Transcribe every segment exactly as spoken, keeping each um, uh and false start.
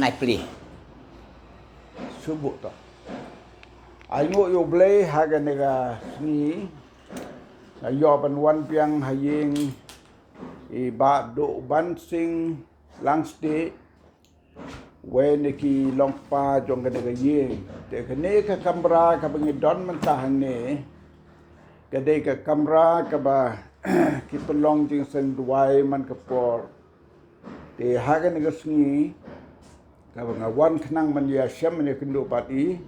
Ai pli. Shu buh to. Ai nguh ïa U Blei ha kane ka sngi. Nga ïoh ban wan biang ha ïing i Bah Duh Ban Sing Langstieh. Wei na ki longkpa jong kane ka ïing. Te kane ka kamra kaba ngi don mynta hangne, ka dei ka kamra kaba ki pynlong jingseng duwai man ka por. Te ha kane ka sngi kaba nga wan khnang ban ïa shem ban ïa kynduh bad i,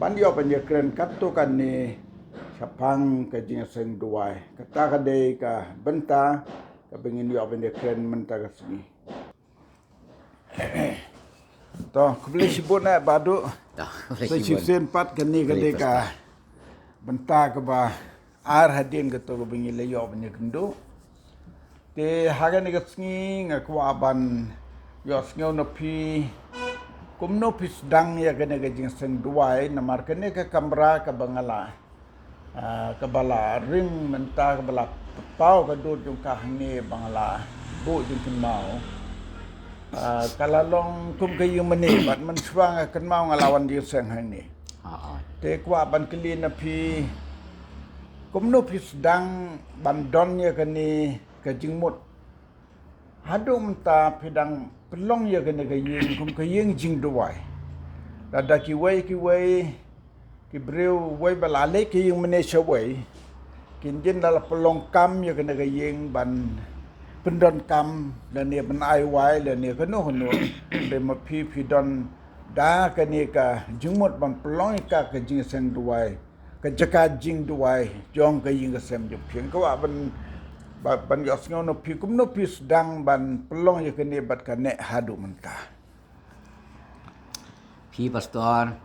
ban ïoh ban ïa kren katto katne shaphang ka jingseng duwai. Kata ka dei ka bynta kaba ngin ïoh ban ïa kren mynta ka sngi. To, khublei shibun eh Bah Duh. To, khublei shibun. Sa shisien pat kane ka dei ka bynta kaba ar hadien kato kaba ngi la ïoh ban ïa kynduh. Te ha kane ka sngi nga kwah ban ïoh sngew na phi kumno phi sdang ïa kane ka jingseng duwai, namar kane ka kamra kaba nga la, ah, kaba la ring mynta, kaba la paw ka dur jong ka hangne ba nga la buh jingkynmaw. Ah, ka la long kum ka ïing mane bad mynshuwa nga kynmaw nga la wan jingseng hangne. Ah, ah. Te kwah ban kylli na phi kumno phi sdang ban don ïa kane ka jingmut. Haduh mynta phi dang pynlong ïa kane ka ïing kum ka ïing jingduwai. Lada kiwei kiwei ki briew wei ba la leit ka ïing mane shawei, kin jin da la pynlong kam ïa kane ka ïing ban pyndon kam lane ban ai wai lane kano kano. Te ma phi phi don da kane ka jingmut ban pynlong ïa ka ka jingseng duwai, ka jaka jingduwai jong ka ïing ka sem jong phi. Nga kwah ban, ban, ban ïohsngew na phi kumno phi sdang ban pynlong ïa kane bad kane haduh mynta. Phi pastor,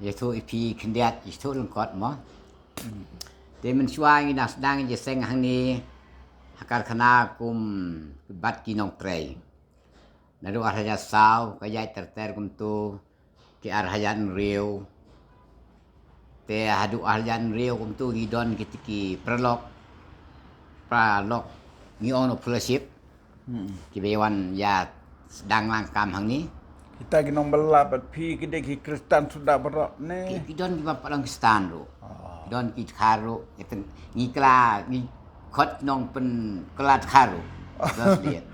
ïathuh ïa phi khyndiat, ïathuh lyngkot mo. Te mynshuwa ngi dang sdang jingseng hangne ha karkhana kum bad ki nongtrei. Naduh ar hajar saw ka ïaid ter ter kumto ki ar hajar hynriew. Te haduh ar hajar hynriew kumto ngi don kito ki paralok, paralok ngi ong fellowship. Hmm. Kiba ïa wan ïa sdang lang kam hangne. Kita ki nongbylla bad phi ki dei ki Khristan suda baroh ne? Ki, ki don kiba pat long Khristan ruh. Oh. Ki don ki dkhar ruh, ki teng, ngi kylla, ngi khot nongpynkylla dkhar ruh. Don sdien.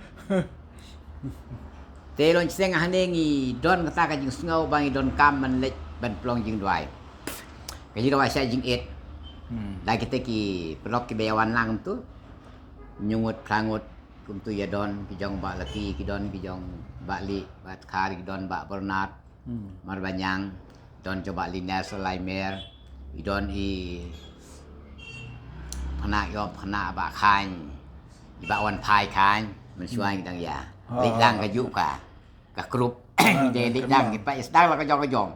Te long seng hangne ngi don kata ka jingsngew ba ngi donkam ban leit ban pynlong jingduwai. Ka jingduwai sha jingit. Hmm. Da kita ki paralok kiba ïa wan lang kumto. Hynñiew ngut, phra ngut, kumto ïa don, ki jong Bah Lucky, ki don, ki jong Bah Lieh, Bah Dkhar, ki don Bah Bernard, Hmm. Marbaniang, don jong Bah Liner Salai Mer, ki don i Phna Ïop, Phna Bah Khain, i Bah Wan Phai Khain, mynshuwa Hmm. ngi dang ïa. Ah. Leit lang ka juh ka, ka group, Ah, ngi dei leit lang, ngi pat ïa sdang la ka jong ka jong.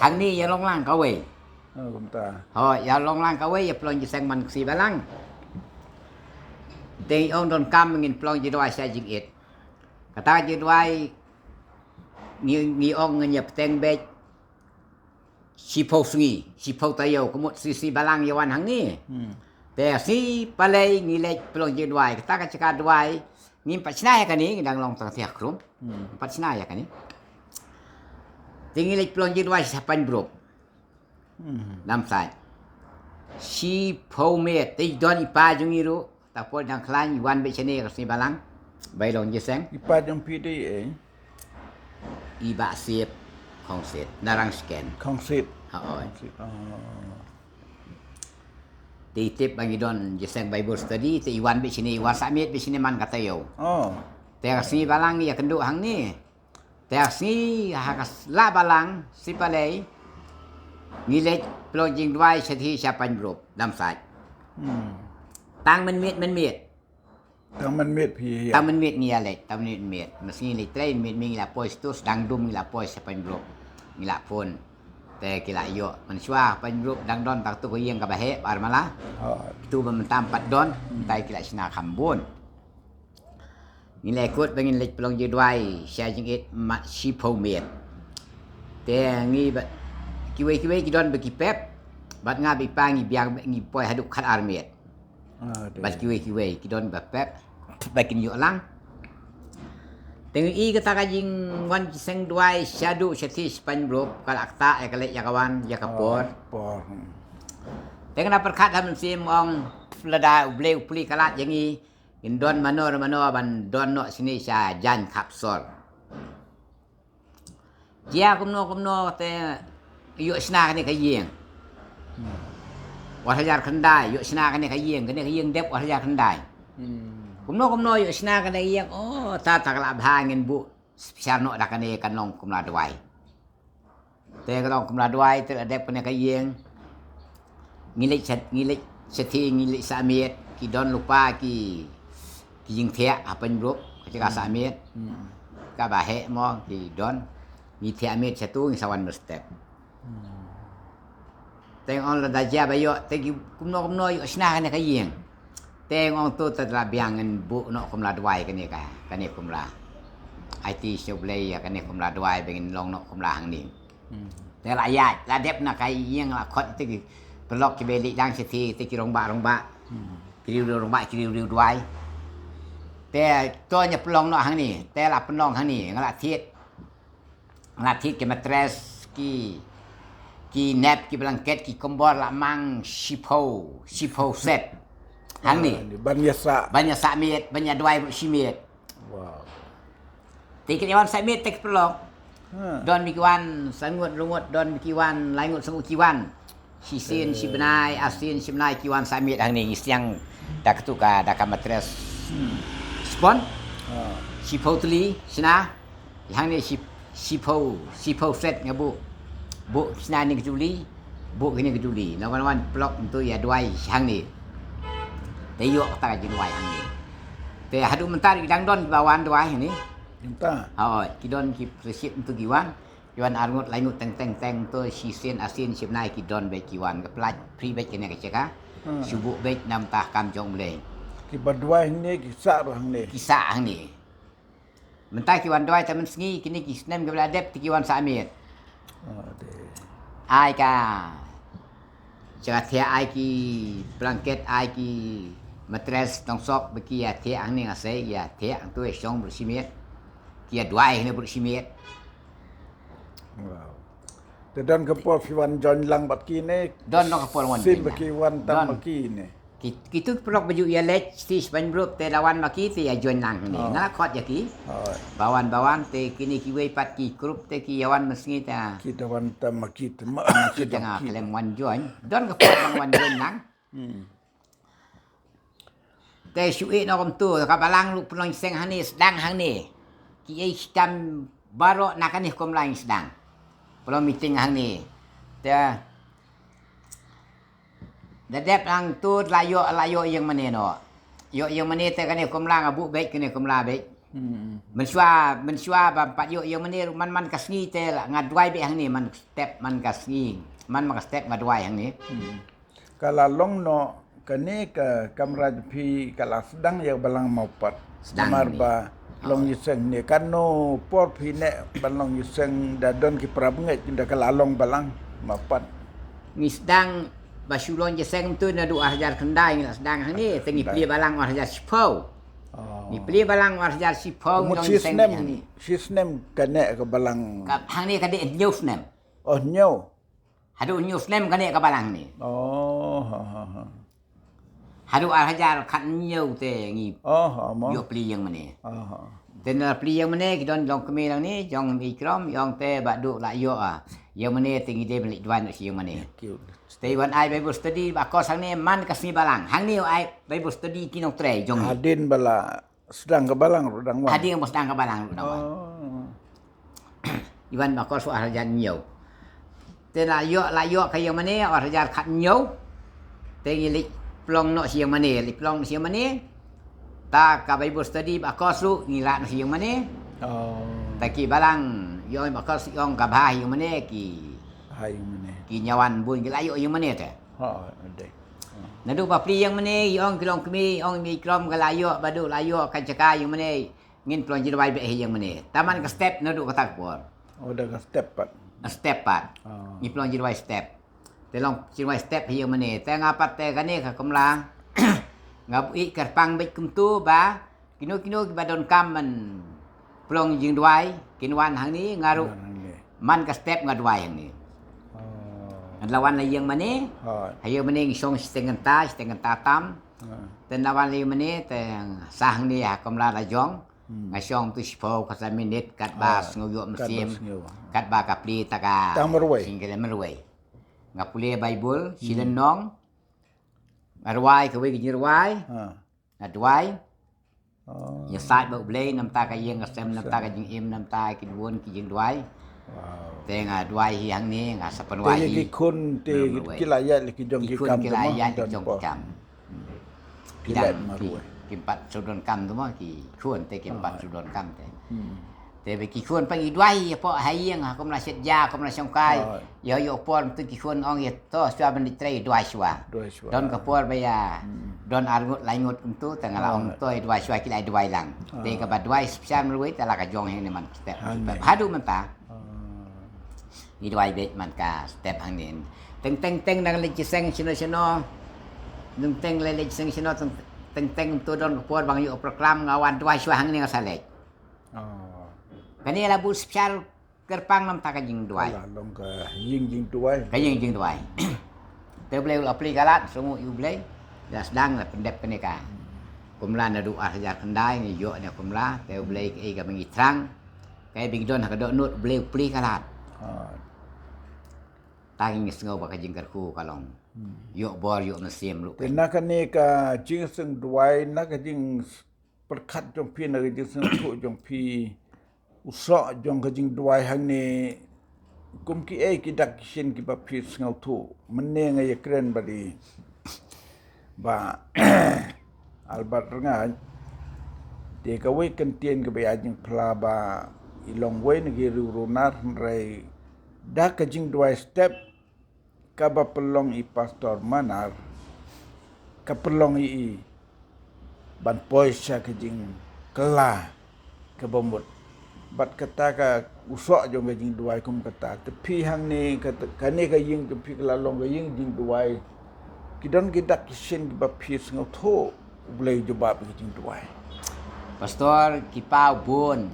Hangne ïa long lang kawei. Oh, kumta. Ho, ïa long lang kawei, ïa pynlong jingïaseng man ka sngi Balang. Te ong donkam ngin pynlong jingduwai sha jingit. Kata ka jingduwai ngi, ngi ong ngin ïa bteng beit. Shiphew sngi, shiphew taïew, ka mut sngi, sngi Balang ïa wan hangne. Hmm. Te sngi Palei ngi leit pynlong jingduwai. Kata ka jaka duwai, ngim pat shna ïa kane, ngi dang long tang thiah krum. Hmm. Ngim pat shna ïa kane. Te ngi leit pynlong jingduwai sha Pynbrup. Hmm. Namsait. Shiphew miet, te don i pa jong ngi ruh, ta por dang khlaiñ, i wan beit shane ka sngi Balang. Bai long jingïaseng. I pa jong phi dei, eh? I Bah Sip, Khongsit, Narang Sken. Khongsit. Ha, oi. Khongsit. Oh. Te i tip ba ngi don jingïaseng Bible study, te i wan beit shane, i wan sah miet beit shane man ka taïew. Oh. Te ka sngi Balang ïa kynduh hangne. Te ka sngi ha ka s-, la Balang, sngi Palei, ngi leit pynlong jingduwai shathie sha Pynbrup, Namsait. Hmm. Tang mynmiet, mynmiet. Tang mynmiet phi ïa. Tang mynmiet ngi ïa leit, tang mynmiet. Mynta sngi leit trei, mynmiet ngi la poi sha tu, sdang dum ngi la poi sha Pynbrup. Ngi la phone. Te ki la ïoh. Mynshuwa Pynbrup dang don tang tu ka ïing kaba heh, Bah Armala. Oh. Tu ba mynta pat don, mynta ki la shna kham bun. Ngi la kut ba ngin leit pynlong jingduwai sha jingit mat shiphew miet. Te ngi ba, kiwei kiwei ki don ba ki pep. Bad nga bad i pa ngi biang ngi poi haduh khatar miet. Ah, te. Bad kiwei kiwei ki don ba pep, ba kin ïoh lang. Te ngi i kata ka jingwan jingïaseng duwai shaduh shathie shaphang blup, ka la ktah ïa ka leit ïa ka wan ïa ka por. Por. Hmm. Te nga pyrkhat ha mynsiem ong lada U Blei u plie ka lad ïa ngi, ngin don mano mano ban don noh shane sha jaiñ khapsor. Jia kumno kumno te ïoh shna kane ka ïing. Hmm. Wat hajar khyndai, ïoh shna kane ka ïing, kane ka ïing dep wat hajar khyndai. Hmm. Kumno kumno ïoh shna kane ka ïing, oh, ta ta ka la bha ngin buh special noh da kane kan long kumla duwai. Te ka long kumla duwai, te la dep kane ka ïing. Ngi leit sha, ngi leit shathie, ngi leit sah miet, ki don lypa ki, ki jingthiah, ha pynbrup, ka jaka sah miet. Hmm. Kaba heh mo, ki don. Ngi thiah miet shatu, ngi sa wan mynstep. Hmm. Te nga ong lada jia ba ïoh, te ki kumno kumno ïoh shna kane ka ïing. Te nga ong to te la biang ngin buh noh kumla duwai kane ka, kane kumla. Aiti sha U Blei ïa kane kumla duwai ba ngin long noh kumla hangne. Hmm. Te la ïaid, la dep na ka ïing la khot te ki paralok kiba leit dang shathie te ki rangbah rangbah. Hmm. Ki riew riew rangbah, ki riew riew duwai. Te to ñia pynlong noh hangne, te la pynlong hangne, nga la thied. Nga la thied ki mattress, ki, ki nep, ki blanket, ki kombor la mang shiphew, shiphew set. Hangne. Ah, ni ban ïa sah. Ban ïa sah miet, ban ïa duwai bad shi miet. Wow. Te ki wan sah miet te ki paralok. Ha. Don bad ki wan, san ngut, hynriew ngut, don bad ki wan, lai ngut, san ngut ki wan. Shisien, eh, shibnai, arsien, shibnai ki wan sah miet hangne, ngi sdang da katu ka, da ka mattress. Hmm. Spon. Ha. Shiphew tylli, shna. Hangne shi, shiphew, shiphew set nga buh. Buh shna ne ka juli, buh kine ka juli. Lawan wan paralok ntu ïa duwai hangne. Te ïoh kata ka jingduwai hangne. Te haduh mynta ki dang don kiba wan duwai hangne. Mynta? Hooid, ki don ki pyrshit ntu ki wan. Ki wan ar ngut, lai ngut, teng teng teng ntu shisien arsien shibnai ki don bad ki wan. Ka pynlait free bad kane ka jaka. Hmm. Shu buh bad namar ka kam jong U Blei. Kiba duwai hangne, ki sah ruh hangne. Ki sah hangne. Mynta ki wan duwai te mynsngi, kine ki snem kiba la dep te ki wan sah miet. Oh, te. Ai ka, sha ka thiah ai ki blanket, ai ki mattress, tongsok, ba ki ïa thiah hangne nga sei, ïa thiah hangtu ïa shong bad shi miet. Ki ïa duwai hangne bad shi miet. Wow. Te don ka por phi wan join lang bad ki ne? Don, don ka por wan join lang. Shisien ba ki wan tam bad ki ne? Ki, kitu ki paralok ba ju ïa leit shathie shaphang blup te la wan ma ki te ïa join lang hangne. Oh. Nga la khot ïa ki. Oh. Ba wan, ba wan te kine kiwei pat ki group te ki ïa wan mynsngi te. Ki da wan tam ma ki te ma. Ma ki te nga khlem wan join. Don ka por ban wan join lang. Hmm. Te shu ïeh noh kumtu, ka balang ruh pynlong jingïaseng hangne, sdang hangne. Ki ei ki kam baroh na kane ka kumla ngi sdang. Pynlong meeting hangne. Te da dep hangtu la ïoh, la ïoh ïing mane noh. Ïoh ïing mane te kane kumla nga buh beit, kane kumla beit. Hmm. Mynshuwa, mynshuwa ba pat ïoh ïing mane ruh man, man ka sngi te la nga duwai beit hangne man step man ka sngi. Man, man ka step nga duwai hangne. Hmm. Ka la long noh kane ka kamra jong phi ka la sdang ïa ka balang mawpat. Sdang hangne. Namar ba long jingïaseng ne kano por phi ne ban long jingïaseng da don ki para bangeit da ka la long balang mawpat. Ngi sdang ba shu long jingïaseng tu naduh ar hajar khyndai ngi la sdang hangne, te ngi plie balang ar hajar shiphew. Oh. Ngi plie balang ar hajar shiphew ngi long jingïaseng hangne. Shi snem kane ka balang. Ka hangne ka dei hynñiew snem. Oh, hynñiew. Haduh hynñiew snem kane ka balang ne. Oh, ha, ha, ha. Haduh ar hajar khathynñiew te ngi. Oh, ha, mo. Ïoh plie ïing mane. Oh, ha. Te na plie ïing mane ki don jong kmie nangne, jong i krom, jong te ba duh la ïoh, ah. Ïing mane te ngi dei ban leit duwai noh sha ïing mane. Te wan ai Bible study ba kos hangne man ka sngi balang. Hangne ai Bible study ki nongtrei jong ngi. Hadien ba la sdang ka balang ruh dang wan. Hadien ba sdang ka balang ruh dang wan. Oh. Iwan ba kos ar hajar hynñiew. Te la ïoh, la ïoh ka ïing mane ar hajar khathynñiew. Te ngi leit pynlong noh sha ïing mane, leit pynlong sha ïing mane. Ta ka Bible study ba kos ruh ngi lah noh sha ïing mane. Oh. Ta ki balang ïong ba kos ïong ka bha ïing mane ki. Bha ïing mane. Ki nyawan bun ki la ïoh ïing mane te. Ha, dei. Naduh ba plie ïing mane, ïong ki longkmie, ïong i krom ka la ïoh, ba duh la ïoh ka jaka ïing mane, ngin pynlong jingduwai beit ha ïing mane. Te man ka step naduh kata ka por. Oh, da ka step pat. Step pat. Oh. Ngi pynlong jingduwai step. Te long jingduwai step ha ïing mane. Te nga pat te kane ka kamra. Nga buh ïa kyrpang beit kumtu ba kino kino kiba donkam ban pynlong jingduwai, kin wan hangne nga ruh. Wan hangne. Man ka step nga duwai hangne. Oh. Nga la wan la ïeng mane. Hooid. Ha ïeng mane ngi shong shiteng kynta, shiteng kynta tam. Ah. Te la wan la ïeng mane, te sa hangne ha kamra la jong. Hmm. Nga shong tu shiphew khatsan minit, katba, ah, sngew ïoh, katba mynsiem, sngew. Katba ka plie ta ka. Tang marwei. Sing ka marwei. Nga pule Baibl, hmm, shi lynnong. Nga rwai kawei ka jingrwai. Ah. Nga duwai. Oh. Ïasaid bad U Blei namar ka ïing ka sem, namar ka jingim, namar ki duwai, ki jingduwai. Wow. Te nga duwai hi hangne, nga sa pynduwai hi. Te ki khun te ki la ïaid la ki jong ki kam, ki la ïaid la ki jong ki kam. Ki dang ki, kim pat shu don kam tu mo, ki khun te kim pat shu don kam te. Hmm. Te ba ki khun pat ngi duwai hapoh ha ïing, ha kumno shet ja, kumno shongkai. Oh. Ïa, ïoh por tu ki khun ong ïa to shuwa ban trei duwai shuwa. Duwai shuwa. Don ka por ba ïa, hmm, don ar ngut lai ngut kumtu, te nga la ong to ïa duwai shuwa, ki la duwai lang. Ah. Te kaba duwai special marwei te la ka jong hangne man ka step. Hangne. Haduh mynta. Ah. Ngi duwai beit man ka step hangne. Teng teng teng dang leit jingïaseng shano shano. Teng teng leit jingïaseng shano, teng teng tu don ka por ba nga ïoh program nga wan duwai shuwa hangne nga sa leit. Oh. Kane la bun special kyrpang namar ka jingduwai. Ka la long ka ïing jingduwai. Ka ïing jingduwai. Te U Blei u la plie ka lad, sngewnguh ïa U Blei. La sdang la pyndep kane ka. Kumla naduh ar hajar khyndai ngi ïoh ne kumla, te U Blei kaei kaba ngi thrang. Kaei ba ngi don ha ka dohnud U Blei u plie ka lad. Ah. Tang ngi sngew ba ka jingkyrkhu ka long. Hmm. Ïoh bor, ïoh mynsiem ruh. Te na kane ka jingseng duwai, na ka jing pyrkhat jong phi, na ka jingsngewthuh jong phi, u soh jong ka jingduwai hangne, kum kiei ki dak ki shin kiba phi sngewthuh. Mynne nga ïakren bad i Bah Albert Rngaid, te kawei ka ktien kaba ïa jingphla ba i long wei na ki riew runar, hynrei da ka jingduwai step kaba pynlong i Pastor Manar, ka pynlong i, i ban poi sha ka jingkylla kaba mut. Bad kata ka u soh jong ka jingduwai kum kata. Te phi hangne, kata, kane ka ïing jong phi ka la long ka ïing jingduwai. Ki don ki dak ki shin kiba phi sngewthuh U Blei u jubab ka jingduwai. Pastor, ki paw bun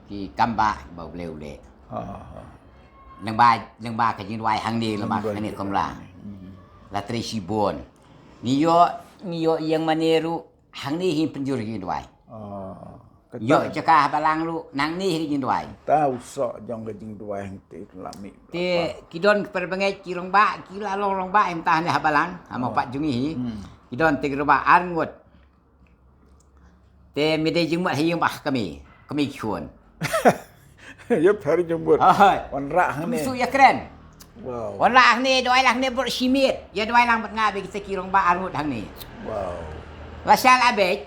ki kam ba, ba U Blei u leh. Ha, ha. Lyngba, lyngba ka jingduwai hangne, lyngba kane ka kamra. Hmm. La trei shibun. Ngi ïoh, ngi ïoh ïeng mane ruh hangne hi pynjur ka jingduwai. Ah, ïoh jaka ha balang ruh nangne hi ka jingduwai. Ta u soh jong ka jingduwai hangtei la mih. Te ki don ki para bangeit ki rangbah, ki la long rangbah hangta hangne ha balang, ha Mawpat jong ngi hi. Hmm. Ki don te ki rangbah ar ngut. Te me dei jingmut ha ïing ba kmie, kmie ki khun. Ïa pher jingmut. Hooid. Wanrah hangne. Kmie shu ïakren. Wow. Wanrah hangne, duwai lang hangne bad shi miet. Ïa duwai lang bad nga bad kita ki rangbah ar ngut hangne. Wow. Lashai la beit.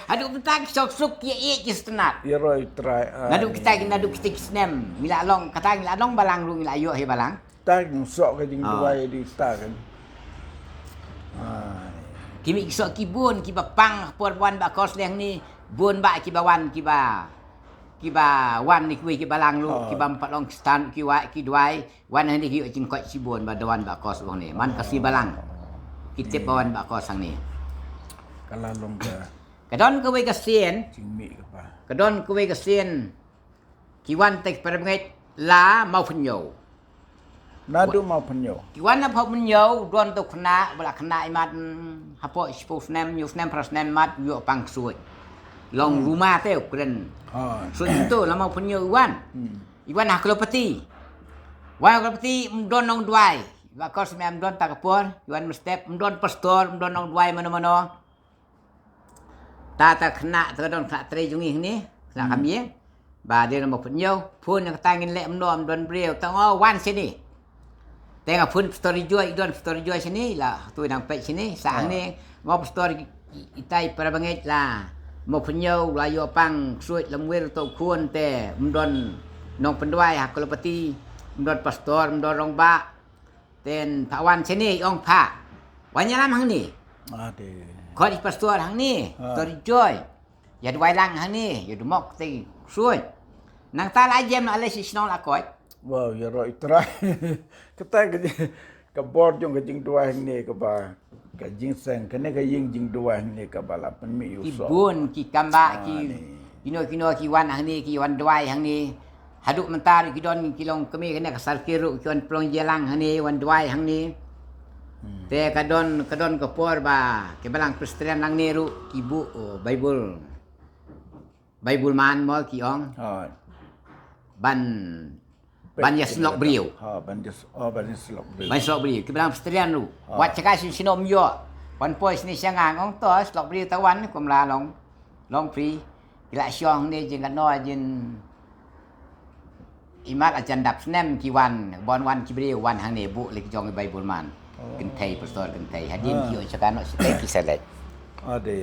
Haduh mynta ki suk suk ïa ïa ki sngewtynnat. Ïa roi trai. Naduh kita, naduh kita ki snem. Ngi la long, kata ngi la long balang ruh ngi la ïoh hi balang. Ta ki soh ka jingduwai di ta kan. Ki mih ki soh ki bun kiba pang por wan ba kos leng ni, bun ba kiba wan kiba, kiba wan ni kiwei kiba lang ruh, kiba ym pat long ki stan ki wa ki duwai, wan ni ki ïoh jingkoit shibun ba da wan ba kos leng ni. Man ka shi balang. Ki tip ba wan ba kos hangne. Ka la long ka. Ka don kawei ka sien. Jingmih ka ba. Ka don kawei ka sien. Ki wan te ki para bangeit la Mawphanñiew. Naduh Mawphanñiew. Ki wan na Mawphanñiew, don tu khynnah, ba la khynnah imat, mm, hapoh shiphew snem, hynñiew snem, phra snem imat, ïoh pang ksuid. Long ruma te u kren. Ksuid tu la Mawphanñiew i wan. I wan ha Kolopati. Wan ha Kolopati, ym don nongduwai. Ba kos me ym don ta ka por, i wan mynstep, ym don pastor, ym don nongduwai mano mano. Ta ta khynnah, ta don khynnah trei jong ngi hangne, khynnah kam ïeng. Ba dei na Mawphanñiew, phone na kata ngin leh mynno ym don briew, ta ong wan shane. Te nga phone pastor Joy, i don pastor Joy shane, la tu nang peit shane, sa hangne, nga ong pastor i, i, itai para bangeit la Mawphanñiew, la ïoh pang ksuid lamwir to khun te, ym don nongpynduwai ha Kolopati, ym don pastor, ym don rangbah. Ten pha wan shane, i ong pha. Wan ïalam hangne. Khot i pastor hangne, pastor Joy. Ïa duwai lang hangne, ïa dumok te ksuid. Nangta la jem la leit sha shnong la koit. Wow, ïa roi trai. Kata ka jing, ka bor jong ka jingduwai hangne kaba, ka jingseng, kane ka ïing jingduwai hangne kaba la pynmih u soh. Ki bun, ki kam ba, ki Kino kino ki wan hangne, ki wan duwai hangne. Haduh mynta ruh ki don ki long kmie kane ka circle ruh ki wan pynlong jingïalang hangne, wan duwai hangne. Te ka don, ka don ka por ba ki Balang Presbyterian hangne ruh ki buh, oh, Bible. Bible man mo ki ong. Oh. Ban ban ïa slok briew. Ha, ban ïa s-, oh, ban ïa slok briew. Ban slok briew. Ki Balang Presbyterian ruh. Ha. Wat sha ka shin shin ym ïoh. Wan poi sini sha nga, nga ong to slok briew, ta wan kumla long. Long free. Ki la shong ne jingkano jin imat ajan dap snem ki wan, bon wan ki briew wan hangne buh lei ki jong i Bible man. Oh. Kynthei, pastor kynthei. Hadien ki ïoh sha kano sha ki select. Ade.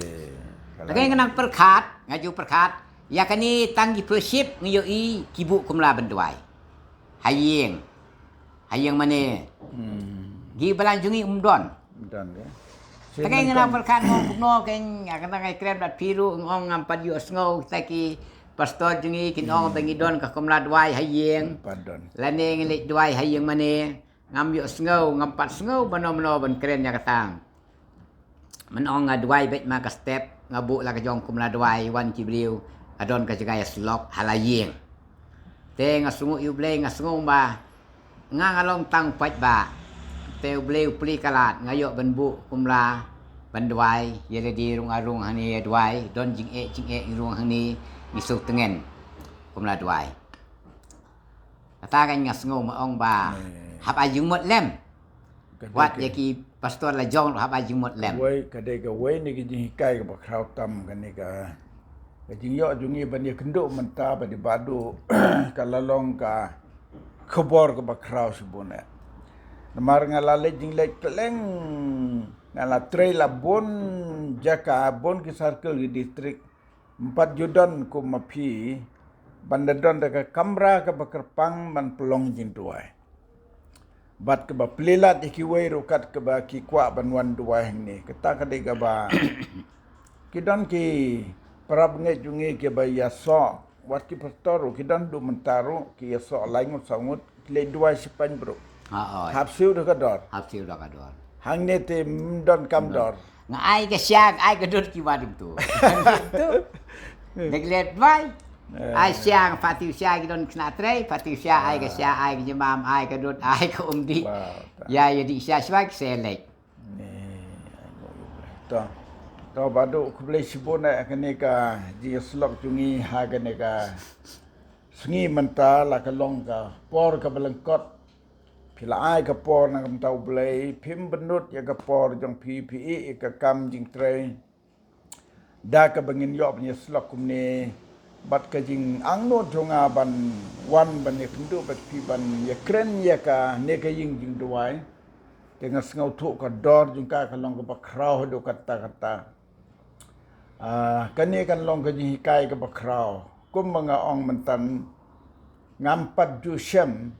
Lagi nga nang pyrkhat, nga ju pyrkhat. Ïa kane tang ki fellowship ngi ïohi ki buh kumla ban duwai. Ha ïing. Ha ïing mane. Hmm. Ki Balang jong ngi um don. Um don, ya. Te kane nga nang pyrkhat mo kumno kane, nga kata ngai kren bad phi ruh, nga ong ngam pat ïoh sngew kita ki pastor jong ngi kin ong ba ngi don ka kumla duwai ha ïing. Pat don. Lane ngi leit duwai ha ïing mane. Ngam ïoh sngew, ngam pat sngew ba mano mano ban kren ïa kata. Mynta nga duwai beit ma ka step, nga buh la ka jong kumla duwai, wan ki briew, ka don ka jaka ïa slok ha la ïing. Te nga sngew ïa U Blei, nga sngew ba nga nga long tang paidbah. Te U Blei u plie ka lad, nga ïoh ban buh kumla ban duwai, ïa lade rung arung hangne ïa duwai, don jingeh jingeh rung hangne, ngi sngewtngen kumla duwai. Kata ka nga sngew ma ong ba hap ai jingmut lem. Wat ïa ki pastor la jong hap ai jingmut lem. Wei, ka dei kawei na ki jinghikai kaba khraw tam kane ka, ka jingïoh jong ngi ban ïakynduh mynta ba dei ba duh ka la long ka khubor kaba khraw shibun eh. Namar nga la leit jingleit kylleng, nga la trei la bun jaka, bun ki circle, ki district. Ym pat ju don kum ma phi ban da don da ka kamra kaba kyrpang ban pynlong jingduwai. Bad kaba plie lad ïa kiwei ruh kat kaba ki kwah ban wan duwai hangne. Kata ka dei kaba ki don ki para bangeit jong ngi kiba ïasoh, wat ki pastor ruh ki don, duh mynta ruh ki ïasoh lai ngut saw ngut. Leit duwai shi pynbru. Ha, oi. Hap siew da ka dor. Hap siew da ka dor. Hangne te ym don kam dor. Nga ai ka sha, nga ai ka dud ki wadum tu. Tu. Dek let bai. Eh. Ai sha, pati sha ki don kena trei, pati sha ai ka sha, ai ka jemam, ai ka dud, ai ka umdi. Wow. Ya, ya di sha shwa ki selek. Ne, ai mo. To. To ba duh khublei shibun eh kane ka jingïaslok jong ngi ha kane ka sngi mynta la ka long ka por kaba lyngkot. Phi la ai ka por na ka bynta U Blei, phim bynnud ïa ka por jong phi, phi ïeh ïa ka kam jingtrei. Da kaba ngin ïoh ban ïaslok kumne, bad ka jingangnud jong nga ban wan ban ïakynduh bad phi ban ïakren ïa kane ka ïing jingduwai. Te nga sngewthuh ka dor jong ka ka long kaba khraw haduh katta katta. Ah, kane kan long ka jinghikai kaba khraw. Kumba nga ong mynta, ngam pat ju shem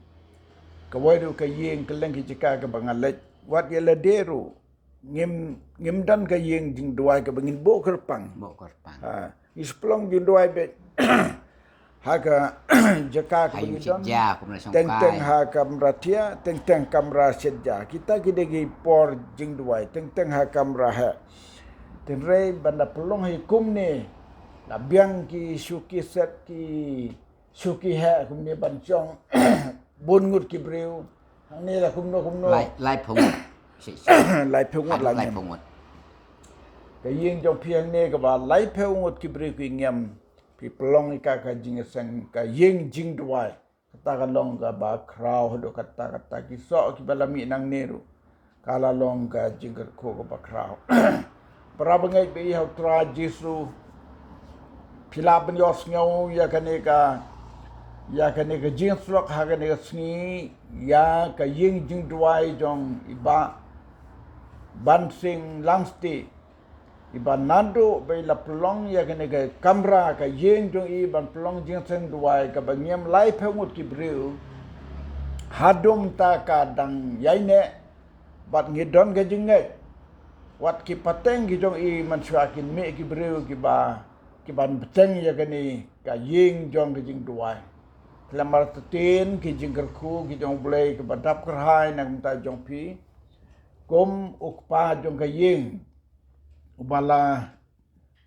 kawei ruh ka ïing kylleng ki jaka kaba nga leit. Wat ïa lade ruh ngim, ngim don ka ïing jingduwai kaba ngin buh kyrpang. Buh kyrpang. Ha, ngi shu pynlong jingduwai beit. Ha ka jaka kaba ngi don. Teng teng ha kamra thiah, teng teng kamra shet ja. Kita ki dei ki por jingduwai, teng teng ha kamra heh. Tynrai ban da pynlong hi kumne, la biang ki shuki set, ki shuki heh kumne ban shong bun ngut ki briew. Hangne la kumno kumno. Lai, laiphew ngut. Laiphew ngut la ngem. Ka ïing jong phi hangne kaba laiphew ngut ki briew ki ngem. Phi pynlong ïa ka ka jingïaseng ka ïing jingduwai. Kata ka long kaba khraw haduh katta katta, ki soh kiba la mih nangne ruh. Ka la long ka jingkyrkhu kaba khraw. Para bangeit ba ïeit ha U Trai Jisu. Phi lah ban ïohsngew ïa kane ka, ïa kane ka jingïaslok ha kane ka sngi, ïa ka ïing jingduwai jong i Bah Bansing Langstieh. Iba naduh ba i la pynlong ïa kane ka kamra ka ïing jong i ban pynlong jingïaseng duwai kaba ngem laiphew ngut ki briew. Haduh mynta ka dang ïaineh bad ngi don ka jingngeit. Wat ki pateng ki jong i mynshuwa kin mih ki briew kiba, kiban bteng ïa kane ka ïing jong ka jingduwai. Khlem artatien ki jingkyrkhu ki jong U Blei kiba dap kyrhai na ka bynta jong phi. Kum u kpa jong ka ïing uba la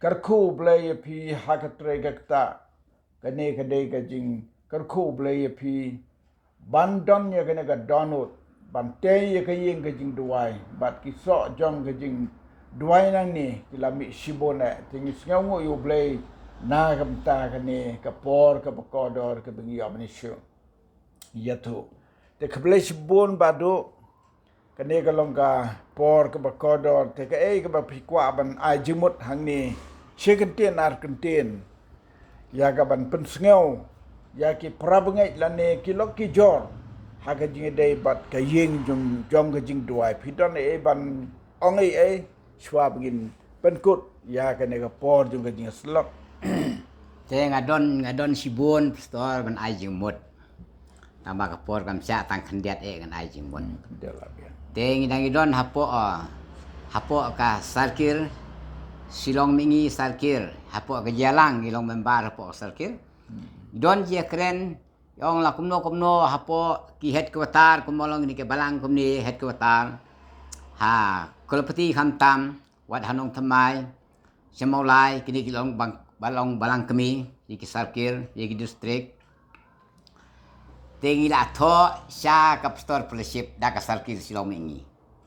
kyrkhu Blei ïa phi ha ka trei ka ktah. Kane ka dei ka jingkyrkhu Blei ïa phi ban don ïa kane ka dohnud, ban tei ïa ka ïing ka jingduwai bad ki soh jong ka jingduwai nangne ki la mih shibun eh. Te ngi sngewnguh ïa U Blei na ka bynta kane ka por kaba kordor kaba ngi ïoh ban ïashu ïathuh. Te khublei shibun Bah Duh. Kane ka long ka por kaba kordor, te kaei kaba phi kwah ban ai jingmut hangne shi kyntien ar kyntien ïa ka ban pynsngew ïa ki parabangeit lane ki lok ki jor ha ka jingïadei bad ka ïing jong, jong ka jingduwai? Phi don ei ban ong ei ei shuwa ba ngin pynkut ïa kane ka por jong ka jingïasyllok? Te nga don, nga don shibun, Pastor, ban ai jingmut. Tang ba ka por kam shah tang khyndiat eh ngan ai jingmut. Te ngi dang ngi don hapoh, ah, hapoh ka circle, Shillong Mihngi circle, hapoh ka Jylliew ngi long member hapoh ka circle. Don jingkren, ong la kumno kumno hapoh ki headquarter, kumno long kine ki balang kumne headquarter. Ha Kawlpati khamtam, wat ha Nongthymmai, Sha Mawlai, kine ki long bang, ba long balang kmie ïa ki circle, ïa ki district. Te ngi la thoh sha ka pastor fellowship da ka circle Shillong Mihngi.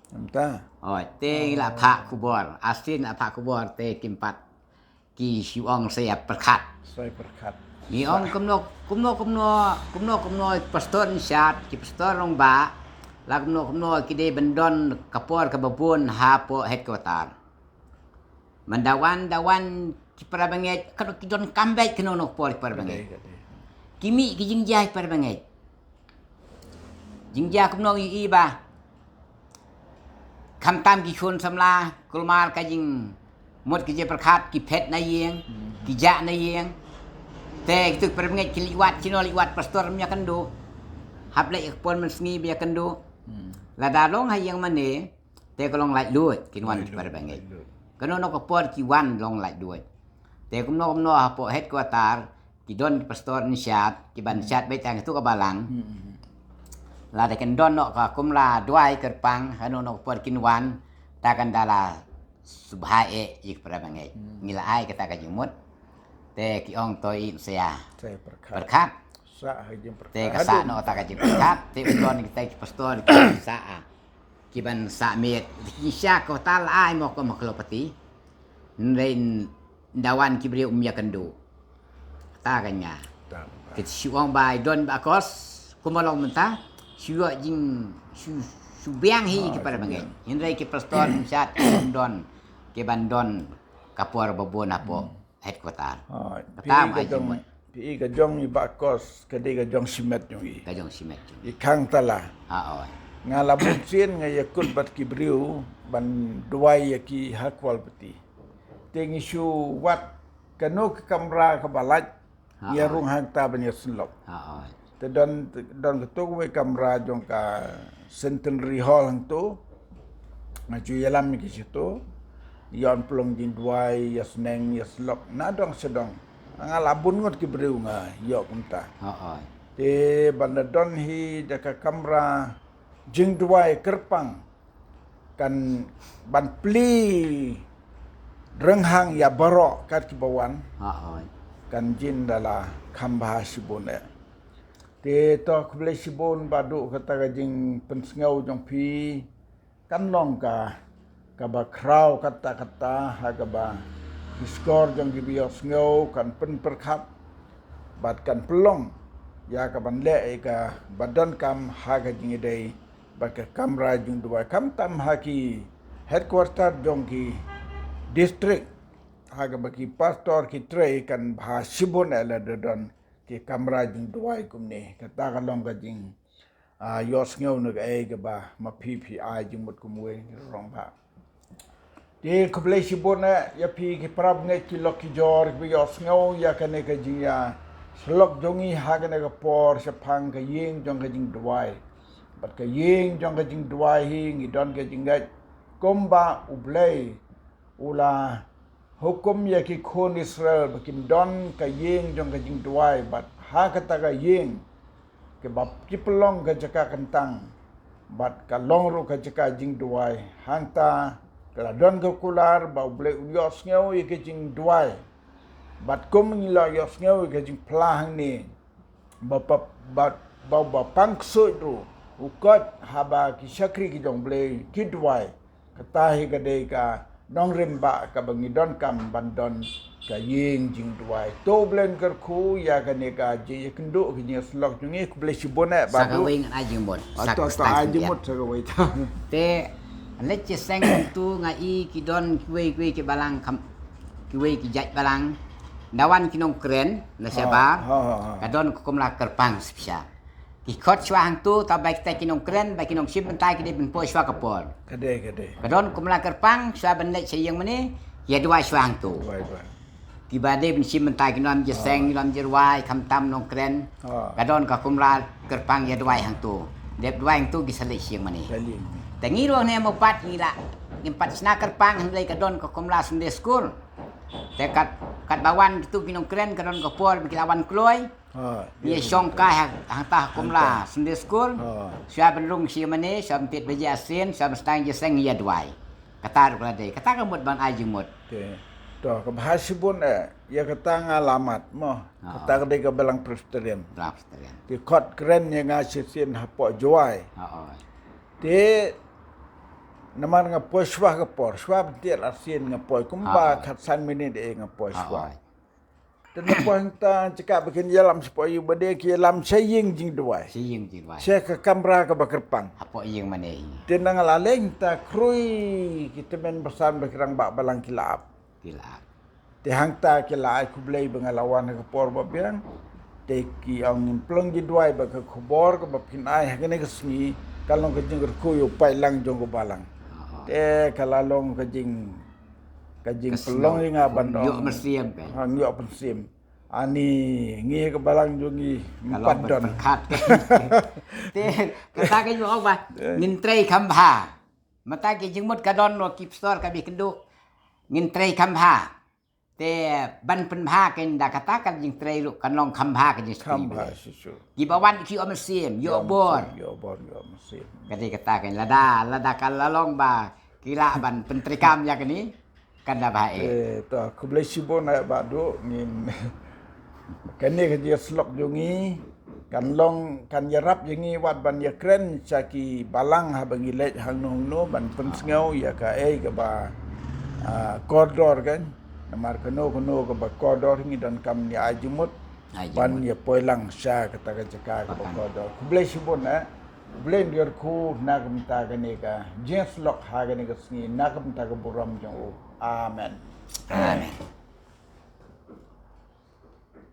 Namta. Oh, te ngi la phah khubor, asien la phah khubor te kim pat ki shu ong sa ïa pyrkhat. Sa ïa pyrkhat. Ngi ong kumno, kumno, kumno, kumno, kumno pastor in shad, ki pastor long ba la kumno, kumno ki dei ban don ka por kaba bun hapoh headquarter. Man da wan, da wan ki parabangeit, kano ki don kam beit, kano no por ki parabangeit. Ki mih ki jingjia ki parabangeit. Jingjia kumno ngi i ba. Khamtam ki khun samla, kulmar ka jingmut ki jingpyrkhat, ki phet na ïing, ki jah na ïing. Te kitu ki parabangeit ki leit wad, kino leit wad pastor ym ïakynduh. Hap leit ka por mynsngi ba ïakynduh. Lada long ha ïing mane, te ka long laitluid, kin wan ki parabangeit. Kano no ka por ki wan long laitluid. Te kumno kumno hapoh headquarter, ki don ki pastor in shad, ki ban shad beit tang tu ka balang. Lada kin don no ka kumra duwai kyrpang, kano no ka por kin wan, ta kan da la subha eh ïa ki parabangeit. Ngi la ai kata ka jingmut. Te ki ong to i sa ïa pyrkhat. Te ka sah no ta ka jingpyrkhat, te u don kita ki pastor ki sah. Ki ban sah miet. Ki sha ko ta la ai mo ko mo Kawlpati. Nren da wan ki briew um ïakynduh. Ta ka nga. Ki shu ong ba i don ba kos. Kumba long mynta. Shu ïoh jing shu, shu biang hi ki parabangeit. Hynrei ki pastor um shad ki don. Ki ban don ka por ba bun hapoh headquarter. Kata ma ai jingmut. Phi i ka jong i ba kos, ka dei ka jong shimet jong i. Ka jong shimet jong i. I khang tala. Ha oi. Nga la bun sien nga ïakut bad ki briew ban duwai ïa ki ha Kawlpati. Te ngi shu wad kano ka kamra kaba lait, ngi ïa rung hangta ban ïa synlok. Ha oi. Te don, don kato kawei kamra jong ka Centenary Hall hangto. Nga ju ïalam ïa ki shato. Ïa pynlong jingduwai, ïa sneng, ïa slok, na dong sha dong. Nga la bun ngut ki briew nga ïoh kumta. Ha oi. Te ban da don hi da ka kamra jingduwai kyrpang. Kan ban plie rynghang ïa baroh kat kiba wan. Ha oi. Kan jin da la kham bha shibun eh. Te to khublei shibun Bah Duh kata ka jingpynsngew jong phi. Kan long ka, kaba khraw katta katta ha kaba ki shkor jong kiba ïohsngew kan pynpyrkhat bad kan pynlong ïa kaban leh ïa kaba donkam ha ka jingïadei bad ka kamra jingduwai, khamtam ha ki headquarter jong ki district, ha kaba ki pastor ki trei kan bha shibun eh lada don ki kamra jingduwai kumne. Kata ka long ka jing, ah, ïohsngew na kaei kaba ma phi phi ai jingmut kumwei, rong ba. Te khublei shibun eh ïa phi ki parabangeit ki lok ki jor kiba ïohsngew ïa kane ka jingïasyllok jong ngi ha kane ka por shaphang ka ïing jong ka jingduwai. Bad ka ïing jong ka jingduwai hi ngi don ka jingngeit kumba U Blei u la hukum ïa ki khun Israel ba kin don ka ïing jong ka jingduwai, bad ha kata ka ïing kaba ki pynlong ka jaka kyntang bad ka long ruh ka jaka jingduwai. Hangta ka la don ka kular ba U Blei un ïohsngew ïa ka jingduwai. Bad kum ngi la ïohsngew ïa ka jingphla hangne, ba ba ba ba, ba pang ksuid ruh u koit haba ki shakri ki jong U Blei ki duwai. Kata hi ka dei ka nongrim ba kaba ngi donkam ban don ka ïing jingduwai. To U Blei un kyrkhu ïa kane ka jingïakynduh ka jingïasyllok jong ngi. Khublei shibun eh Bah Duh. Sa kawei ngan ai jingmut. Sa to to ai jingmut sa kawei ta. Te leit sha seng tu nga i ki don kiwei kiwei ki balang kam, kiwei ki jait balang. Nawan ki nongkren na shabar. Ha ha ha. Ka don ka kumla kyrpang shisha. Ki khot shuwa hangtu, ta ba kita ki nongkren, ba ki nongshim bynta ki dei ban poi shuwa ka por. Ka dei, ka dei. Ka don kumla kyrpang shuwa ban leit sha ïing mane, ïa duwai shuwa hangtu. Duwai, duwai. Ki ba dei ban shim bynta ki nongïaseng, nongïarwai, khamtam nongkren. Ha. Ka don ka kumla kyrpang ïa duwai hangtu. Dep duwai hangtu ki sa leit sha ïing mane. Sha ïing mane. Te ngi ruh ne mo pat ngi la. Ngim pat shna kyrpang hynrei ka don ka kumla Sunday school. Te kat, kat ba wan kitu ki nongkren ka don ka por ba ki la wan kloi. Ha, ïa shong kai ha, hangta ha kumla Sunday school. Ha. Shuwa ban rung shi mane, shuwa ban pit baje asin, shuwa ban sdang ïaseng ïa duwai. Kata ruh ka la dei, kata ka mut ban ai jingmut. Te, to, kaba ha shibun eh, ïa kata nga la mat mo. Ha. Kata ka dei ka Balang Presbyterian. Balang Presbyterian. Te khot kren ïa nga shisien hapoh Jowai. Ha, oh. Te, namar nga poi shuwa ka por, shuwa ban tied arsien nga poi, kumba khatsan minit eh nga poi shuwa. Ha, oh. Te na poi hangta jaka ba kin ïalam shapoh ïing ba dei ki ïalam sha ïing jingduwai. Sha ïing jingduwai. Sha ka kamra kaba kyrpang. Hapoh ïing mane hi. Te na nga la leit hangta khrui ki tymmen basan ba ki rangbah balang ki la ap. Ki la ap. Te hangta ki la ai khublei ba nga la wan ha ka por ba biang. Te ki ong ngin pynlong jingduwai ba ka khubor kaba phin ai ha kane ka sngi ka long ka jingkyrkhu ïa u paidlang jong ka balang. Aha. Te ka la long ka jing Ka jing pynlong ïa nga ban ong. Ïoh mynsiem ka. Ha, ïoh mynsiem. Ani ngi ka balang jong ngi. Ka long pat don. Pyrkhat ka. Te kata ka ïoh ba ngin trei kham bha. Mynta ki jingmut ka don noh ki pastor ka bih kynduh. Ngin trei kham bha. Te ban pynbha kein da kata ka jingtrei ruh kan long kham bha ka jingtrei. Kham bha shisha. Ki ba wan ki ïoh mynsiem, ïoh bor. Ïoh bor, ïoh mynsiem. Ka dei kata kein lada, lada ka la long ba ki lah ban pyntreikam ïa kane. Kan da bha eh. Eh, to, khublei shibun eh Bah Duh, ngin kane ka jingïasyllok jong ngi, kan long, kan ïarap ïa ngi wat ban ïakren sha ki balang haba ngi leit hangno hangno ban pynsngew ïa kaei kaba, ah, kordor kan. Namar kano kano kaba kordor ngi donkam ngi ai jingmut. Ai jingmut. Ban ïa poi lang sha kata ka jaka kaba kordor. Khublei shibun eh. Khublei ïa kyrkhu na ka bynta kane ka jingïasyllok ha kane ka sngi na ka bynta ka burom jong u. Amen. Amen.